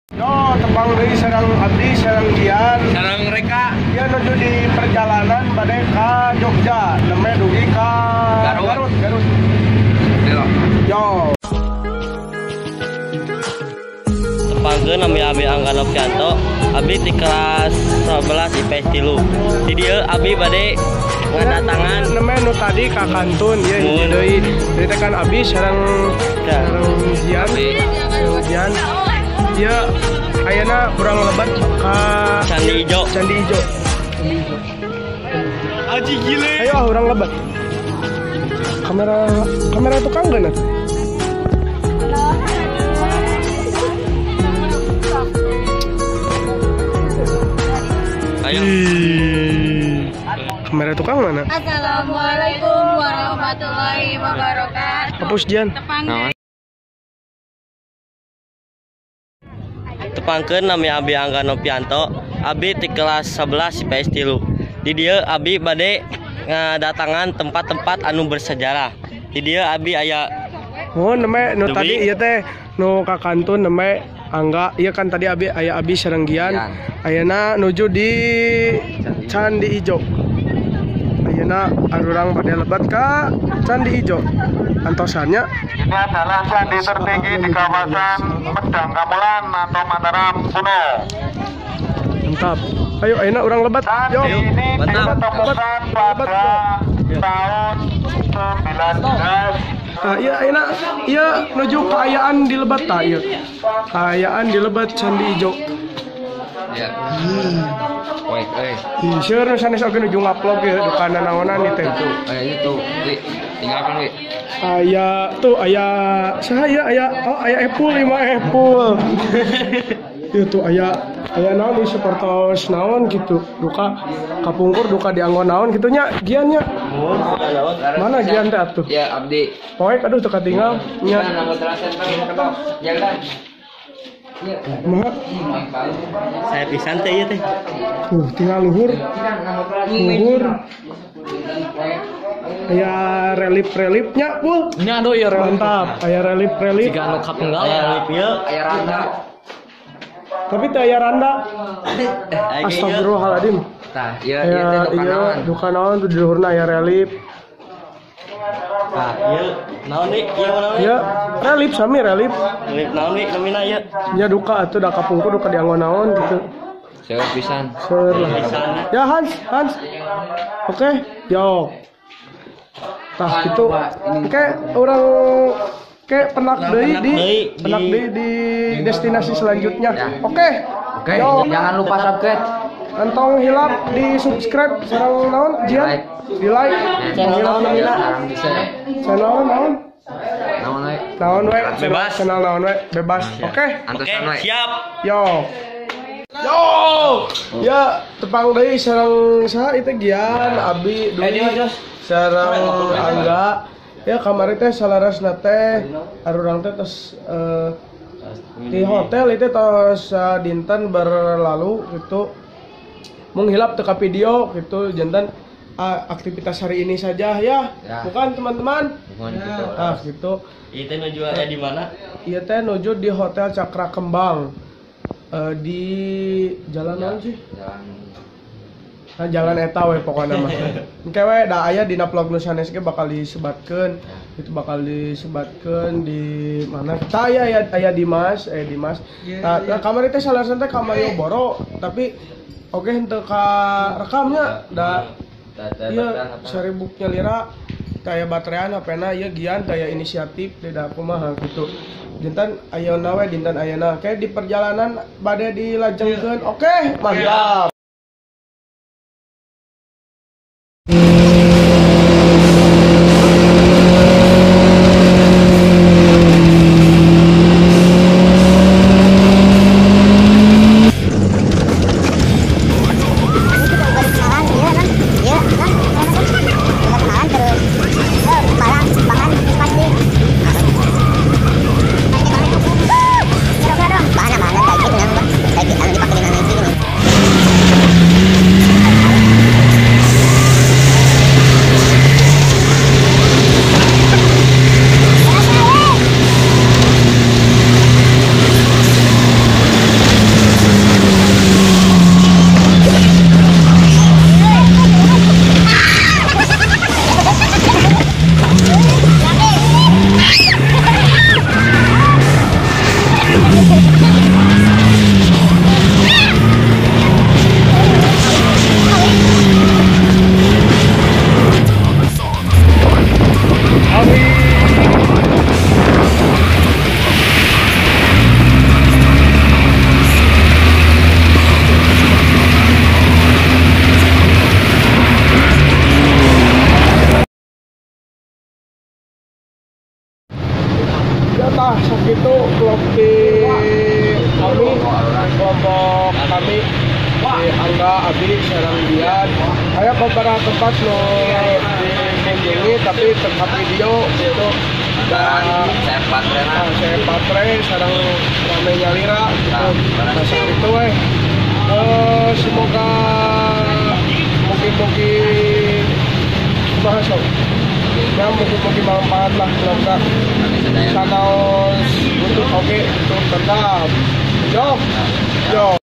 Yo, tepang deui sareng abdi sareng Gian. Sareng reka. Ieu nuju di perjalanan bade ka Jogja, nembe dugi ka Garut. Garut. Yo. Tepangkeun nami abi Angga Novianto, abi di kelas 11 IPS 3. Di dieu abi bade ngadatangan nembe nu tadi ka kantun ieu hiji deui. Jadi teh kan abi sareng Gian. Gian. Ya, ayeuna urang lebat ka Candi Ijo. Candi Ijo. Aji gile. Ayo urang lebat. Kamera tukang geuna. Ayo. Kamera tukang mana? Assalamualaikum warahmatullahi wabarakatuh. Hapus Jan. Tepangkeun nami abi Angga Novianto, abi di kelas 11 IPS 3. Di dieu abi bade ngadatangan tempat-tempat anu bersejarah. Di dieu abi aya oh neme nu tadi ieu teh nu ka kantun neme Angga, ieu kan tadi abi aya abi sareng Gian. Ayeuna nuju di Candi Ijo. Ayeuna arurang bade lebat ka Candi Ijo. Antosannya ini adalah candi tertinggi di kawasan Medang Kamulan atau Mataram kuno. Mantap. Ayo ayeuna urang lebat. Yo. Candi ini ditemukan pada tahun 19. Nah, iya ayeuna ieu nuju kaayaan di lebat tah ieu. Kaayaan di lebat Candi Ijo. Ya. Woi, euy. Seueur nu sanes oge nuju ngupload ieu dukana naonan ieu teh. Aya itu, tinggalkan we. Aya tuh aya saha ieu aya oh aya Epul lima Epul. Ieu tuh aya naon ieu sapertos naon gitu. Duka kapungkur duka dianggo naon kitu nya Gian nya. Mana Gian teh atuh? Ya abdi. Poek aduh teu katinggal nya. Ma. Saya pisan teh ieu teh. Tuh tinggal luhur. Luhur. Aya relip-relipnya, Pul. Nya aduh ieu relip. Mantap, aya relip-relip. Jiga anu kapenggal aya relip ieu, aya randa. Tapi teh aya randa. Astagfirullahaladzim. Tah, ieu ieu teh duka naon? Duka naon tuh di luhurna aya relip. Tah, ieu naon deui? Ieu naon deui? Ieu relip sami relip. Relip naon deui namina ieu? Nya duka atuh da kapungkur duka dianggo naon gitu. Seueur pisan. Seueur lah. Ya Hans, Hans. Oke, yo. Tah gitu. Oke, urang ke penak deui di destinasi selanjutnya. Oke. Oke, jangan lupa subscribe. Kantong hilap di subscribe sareng naon Jian? Di like. Channel naon namina? Channel naon? Naon we? Naon we? Bebas. Channel naon we? Bebas. Oke. Oke, siap. Yo. Yo. Ya, tepang deui sareng saha ieu teh Gian, Abi, Dwi, sareng Angga. Ya kamari teh salarasna teh arurang teh tos di hotel itu tos dinten berlalu gitu. Menghilap teka video gitu jantan aktivitas hari ini saja ya. Bukan teman-teman. Bukan gitu. Ah gitu. Ieu teh nuju aya di mana? Ieu teh nuju di Hotel Cakra Kembang. Di jalan naon sih? Jalan. Nah, jalan eta we pokona mah. Engke we da aya dina vlog nu sanes ge bakal disebatkeun. Itu bakal disebatkeun di mana? Tah aya aya Dimas, Dimas. Tah kamari teh salarasna teh ka Malioboro, tapi oke henteu ka rekamnya da ieu saribuknya lira taya baterean HP-na ieu Gian taya inisiatif teh da kumaha gitu. Dinten ayeuna we dinten ayeuna. Oke di perjalanan bade dilajengkeun. Oke, mantap. Bahan-bahan kayak gitu, kayak dipakai di mana sih? Sakitu vlog di kami, kelompok kami di Angga, Abi, sareng Dian. Aya beberapa tempat nu dikunjungi tapi tetap video gitu. Dan saya patre nah, saya patre sareng rame nyalira gitu. Nah, sakitu we. Semoga mungkin-mungkin kumaha sok. Ya mungkin-mungkin manfaat lah vlogna. Sanaos butuh oke gitu tetap. Yo. Yo.